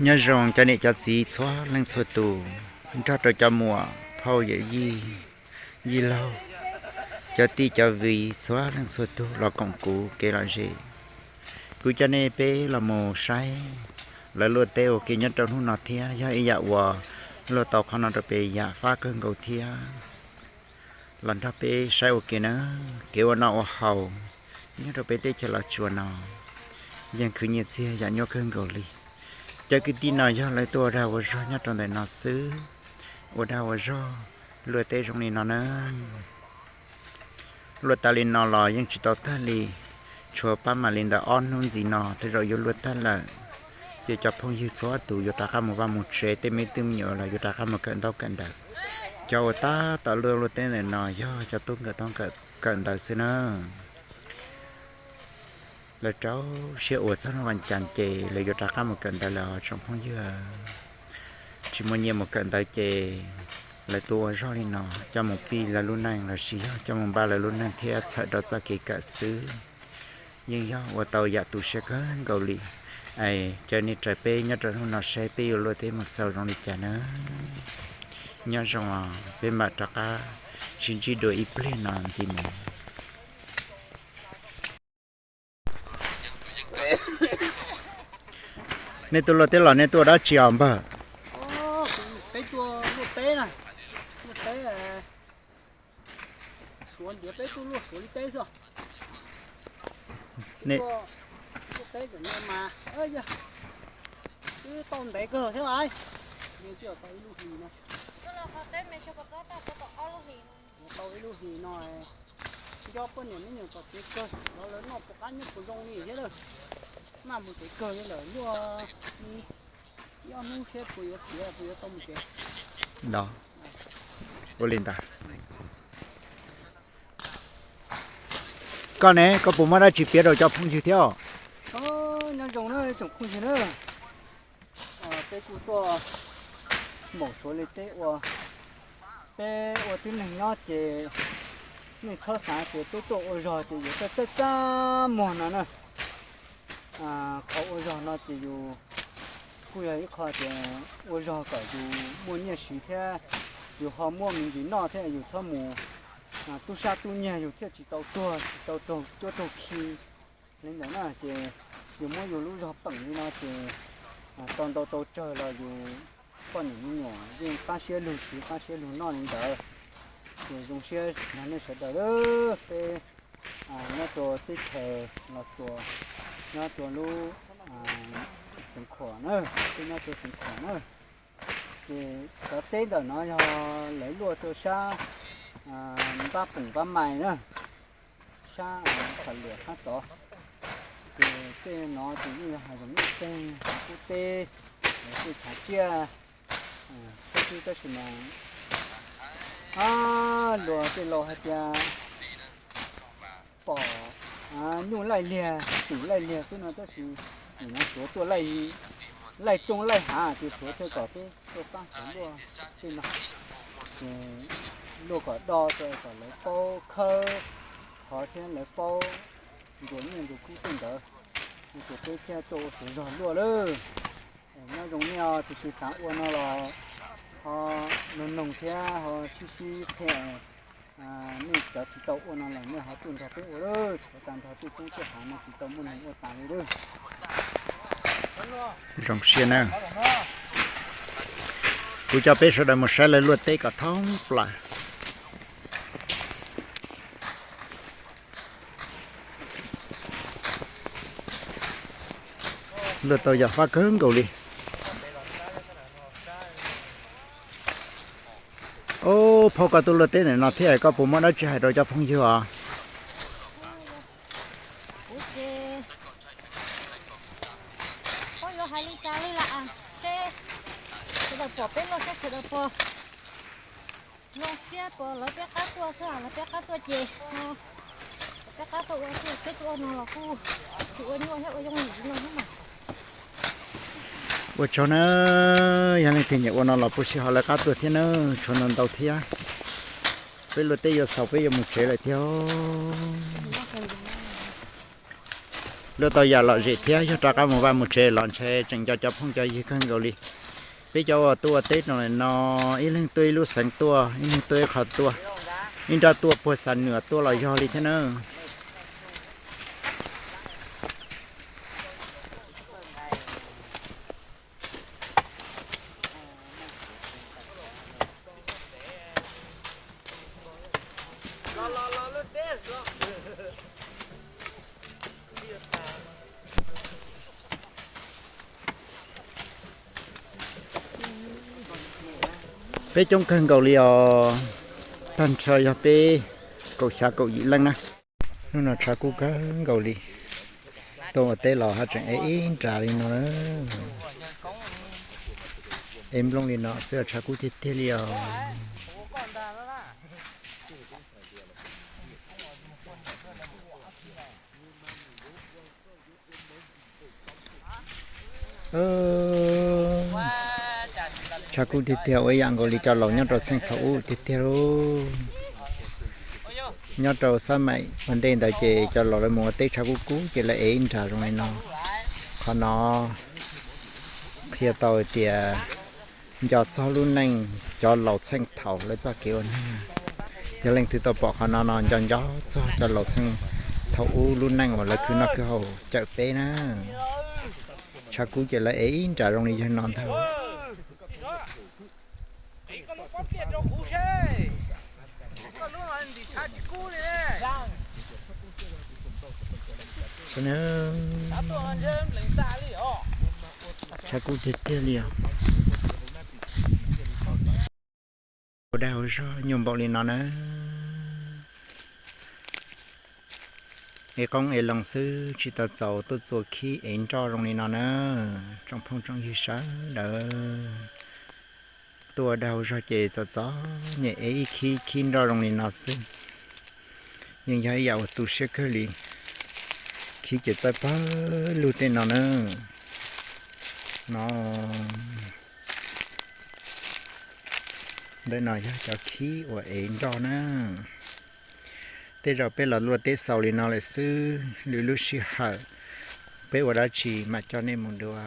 Nyob zoo cov niam cov txiv txhua leej txhua tus, nrog rau cov muam phauj yawm yij, yij laug, cov tij cov viv txhua leej txhua tus los koom kuv kev lom zem. Kuv coj nej peb los mus saib lawv luaj teb ua ke nyob rau hnub no thiab yog ib yam uas luaj tau qhov no rau peb yam fab kawg nkaus thiab. Los nrog peb saib ua ke na, kev ua noj ua haus nyob rau peb teb chaws Los Tsuas no yeej khwv nyiaj txiag yam nyuaj kawg nkaus li. Cov kwv tij no yog lawv tuaj ua dag ua zog nyob rau ntawm no xwb, ua dag ua zog luaj teb zoo li no na. Luaj tas li no los yeej tsis tau tag li, tshuav pab mam li ntawm ob hnub ntxiv no tej zaum yuav luaj tag lawm. Ces cov phooj ywg txhua tus yuav rov qab mus vaj mus tsev, tej me tub me nyuam los yuav rov qab mus kawm ntaub kawm ntawv. Cov uas tab tom luaj luaj teb ntawm no yog cov tub nkawm tau nkawm kawm ntawv xwb na. Lawv rau siab uas txog hnub vas cas ces lawv yuav rov qab mus kawm ntawv lawm tsoom phooj ywg. Tsis muaj nyiaj mus kawm ntawv ces lawv tuaj ua zog li no coj mus pib lawv lub neej los sis yog coj mus npaj lawv lub neej thiab txhawm rau txoj kev kawm xwb. Yeej yog ua tau yam tu siab kawg nkaus li. Es caw nej raws peb nyob rau hnub no saib peb yuav luaj teb mus xaus zoo li cas na. Nyob zoo, peb mam rov qab sib ntsib dua ib pliag no ntxiv mus. Nej tuaj luaj teb los nej tuaj dab tsi os npawg? Peb tuaj luaj teb na, luaj teb, Suav ntiav peb tuaj luaj Suav li teb xwb. Luaj teb kom no mas, yog twb tau ntev kawg thiab lais, twb tau ib lub hlis no, tau ib lub hlis no, nco poj niam me nyuam tom tsev kawg, lawv noj puas qab nyob puas zoo li thiab lawm, maj mus tsev kawg li lawm, luaj ib ob hnub seb puas yuav tiav puas yuav tau mus tsev. Ua li ntawd. Koj ne, koj puas muaj dab tsi piav rau cov phooj ywg thiab? Nyob zoo na tsoom phooj ywg na, peb kuj tuaj npaum Suav li teb ua, peb ua tib neeg nyob ces nej txhob xav tias peb tuaj ua zog ces yuav txaj txaj muag no na. Qhov ua zog no ces yus kuj yog ib qho tias ua zog kom yus muaj nyiaj siv thiab yus ho muaj me ntsis noj thiab yus txhob mus tub sab tub nyiag yus thiaj tsis tau tuag tsis tau raug cuab raug khi li ntawd na. Ces yus muab yus lub zog peem li no ces tau ntau tau tsawg los yus poj niam me nyuam yeej qab siab lug siv qab siab lug noj li ntawd. Ces zoo siab nrog nej sawv daws lawm, peb nyob rau teb chaws Los Tsuas, nyob rau lub Xeev Khuam na, peb nyob rau Xeev Khuam na. Ces cov teb ntawm no yog lawv luaj rau sab Npab Poom Npab Mais na, sab Xam Luam sab tod. Ces tej no ces yeej yog hav zoov ib teg, hav kub teb, tej tshav tsiaj xwb tab sis mas luag tej laus hais tias pom nyuj laij liag, tus laij liag xwb no tab sis nim no Suav tuaj laij rooj laij hav ces Suav thiaj kom peb tuaj pab Suav luaj tej no. Ces luaj kom do rau kom lawv paub khawb qhov thiab lawv paub ntxuav nyiaj ntxuav kub tej ntawd, ces peb thiaj tuaj ua Suav zog luaj lawm. Nyob zoo nej tus twg xav ua no los ho noog noog thiab ho sib sib qhia. Nej cov tsis tau ua no los nej ho tuaj nrog peb ua lawm, tshuav tag nrho tej teb tej hav no tsis tau muaj neeg ua tas li lawm. Zoo siab na. Kuv coj peb sawv daws mus saib lawv luaj teb kom thoob plaws. Luaj tau yam fab kawg nkaus li. Ub, phauj, koj tuaj luaj teb ntawm no thiab koj puas muaj dab tsi hais rau cov phooj ywg os? Kuv ces, koj yuav hais li cas li lam seb sawv daws pom peb luaj seb sawv daws puas zoo siab puas lawv peb qab tuaj xwb, lawv peb qab tuaj ces, lawv peb qab tuaj ua xwb, peb tuaj ua no los kuj tsis ua nyuaj thiab ua yooj yim li no xwb mas. Ua tsaug na, yog leej twg nyiam ua no los puas sij hawm lawv qab tuaj thiab na, tshuav ntau ntau thiab. Peb luaj teb yuav xaus peb yuav mus tsev lawm thiab. Luaj tau yam lom zem thiab yog rov qab mus vaj mus tsev los ntshe tseem nco cov phooj cov ywg kawg nkaus li. Peb cov uas tuaj ua teb rau ntawm no, ib leeg tuaj ib lub xeev tuaj, ib leeg tuaj ib qho tuaj, ib nrab tuaj puag Xam Nuam tuaj los yog li thiab na. Peb coob kawg nkaus li os, tag nrho yog peb kaum xya kaum yim leej na. Hnub no tshav kub kawg nkaus li, tuaj ua teb los ho tseem ev ib nra li no na. Ev nplooj li no xwb tshav kub tiag tiag li os. Tshav kub tiag tiag ua ib yam nkaus li cov laus nyob rau txheej thaum ub tiag tiag lauj. Nyob rau xab maim ua ntej ntawd ces cov laus lawv mus ua teb tshav kub kub ces lawv ev ib nra zoo li no. Qhov no qhia tau tias nco txog lub neej cov laus txheej thaum lawv txoj kev ua neeg. Yog leej twg tau pom qhov no no nco nco txog cov laus txheej thaum ub lub neej uas lawv khwv noj khwv haus cawm peb na. Tshav kub ces lawv ev ib nra zoo li yawg no ntag. Tshav kub tiag tiag li os. Ua dag ua zog nyuaj npaum li no na. Ev qoob ev loo xwb tsis tau txaus tuaj txua khib ev nroj zoo li no na. Tsoom phooj tsoom ywg sawv daws, tuaj ua dag ua zog ces txom txom nyem ev ib khib khib nroj zoo li no xwb. Yeej yog ib yam uas tu siab kawg li. Khib ces txawj pawg lug tej no na. No, ntawm no yog cov khib uas ev nroj na. Tej zaum peb los luaj teb xaus li no lawm xwb, lwm lub sij hawm peb ua dab tsi mam coj nej mus dua.